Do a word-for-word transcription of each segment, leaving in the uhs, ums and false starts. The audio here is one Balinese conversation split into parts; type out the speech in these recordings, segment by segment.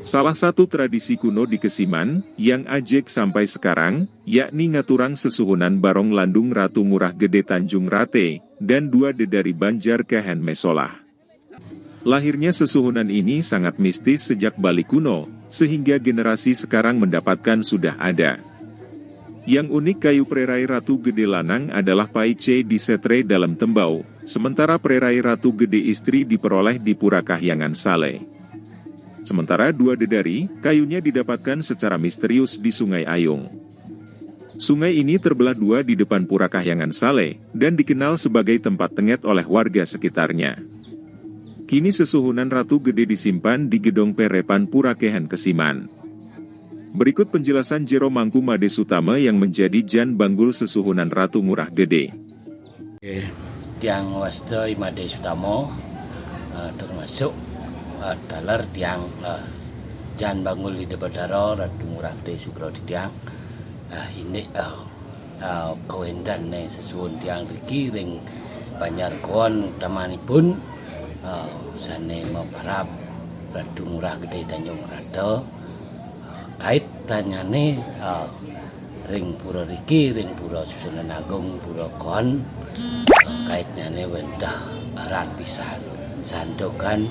Salah satu tradisi kuno di Kesiman, yang ajeg sampai sekarang, yakni ngaturang sesuhunan barong landung Ratu Ngurah Gede Tanjung Rate, dan dua dedari Banjar Kehen Mesolah. Lahirnya sesuhunan ini sangat mistis sejak Bali kuno, sehingga generasi sekarang mendapatkan sudah ada. Yang unik, kayu prerai Ratu Gede Lanang adalah paice di setre dalam tembau, sementara prerai Ratu Gede Istri diperoleh di Pura Kahyangan Sale. Sementara dua dedari, kayunya didapatkan secara misterius di Sungai Ayung. Sungai ini terbelah dua di depan Pura Kahyangan Sale, dan dikenal sebagai tempat tenget oleh warga sekitarnya. Kini sesuhunan Ratu Gede disimpan di Gedong Perepan Pura Kehen Kesiman. Berikut penjelasan Jero Mangku Made Sutama yang menjadi jan banggul sesuhunan Ratu Ngurah Gede. Tiang wasta I Made Sutama, eh, termasuk eh, taler tiang eh, jan banggul Ida Batara Ratu Ngurah Gede Sugro Titiang. Eh, ini eh, eh, kawendan ne sesuhun tiang riki ring Banjar Kehon utamanipun eh, sane maparab Ratu Ngurah Gede Tanjung Rata. Kaitanyane eh, ring pura riki, ring pura Susunan Agung, pura Kehon, kaitnyane wentah erat pisan. Santukan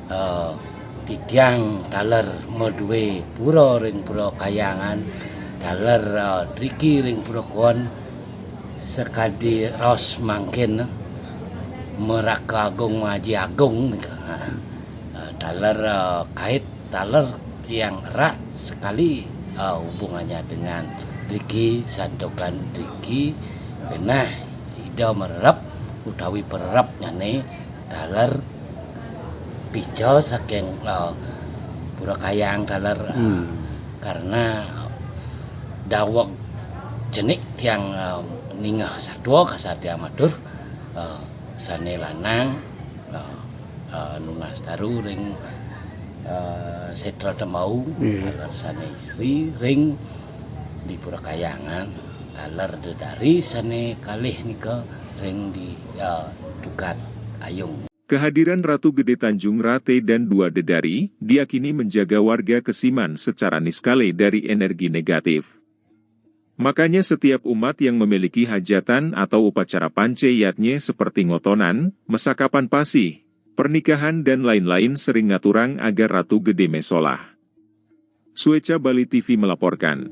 eh, titiang taler madue pura ring Pura Kahyangan, taler eh, riki ring pura Kehon, sakadi raos mangkin, Meraka Agung Aji Agung nika. Eh, taler eh, kait taler yang erat sekali eh, hubungannya dengan riki, santukan riki genah Ida mererep utawi pererepnyane taler pica saking eh, Pura Kahyangan taler eh, karena daweg cenik tiang eh, ningeh satua kasar tiang matur eh, sane lanang eh, eh, nunas daru ring eh, setra tembau taler sane istri ring di Pura Kahyangan, taler dedari sane kalih nika ring di eh, Dugat Ayung. Kehadiran Ratu Gede Tanjung Rate dan dua dedari diakini menjaga warga Kesiman secara niskale dari energi negatif. Makanya setiap umat yang memiliki hajatan atau upacara pance yatnye seperti ngotonan, mesakapan pasih, pernikahan dan lain-lain sering ngaturang agar Ratu Gede Mesolah. Sueca Bali T V melaporkan.